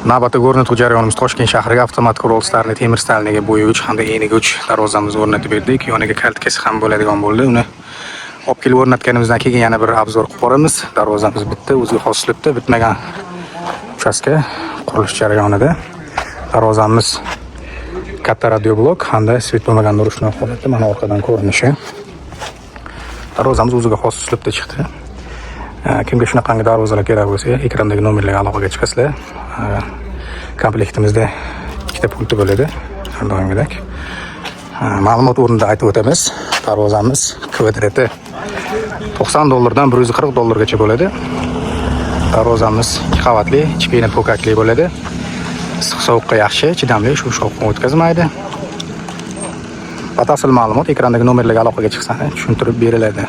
Navbatdagi o'rnatuv jarayonimiz Toshkent shahriga avtomat Rollstarni temir stalniga bo'yi 3 hamda eniga 3 darvozamizni o'rnatib berdik. Yoniga kalitkasi ham bo'ladigan bo'ldi. Uni olib kelib o'rnatganimizdan keyin yana bir обзор qilib boramiz. Darvozamiz bitta, o'ziga xos uslubda, bitmagan uchastka qurilish jarayonida. Darvozamiz katta radioblok hamda свет bo'lmaganda ручной holatda, mana orqadan ko'rinishi. Darvozamiz o'ziga xos uslubda chiqdi. Kimga shunaqangi darvozalar kerak bo'lsa, ekrandagi nomerlarga aloqaga chiqasizlar. Komplektimizda ikkita pulti bo'ladi, har doimgidek. Ma'lumot o'rnida aytib o'tamiz. Darvozamiz kvadrati 90 dollardan 140 dollargacha bo'ladi. Darvozamiz ikki qavatli, ichki пена po'kakli bo'ladi. Issiq sovuqqa yaxshi, chidamli, shu shovqin o'tkazmaydi. Batafsil ma'lumot ekrandagi nomerlarga aloqaga chiqsangiz tushuntirib beriladi.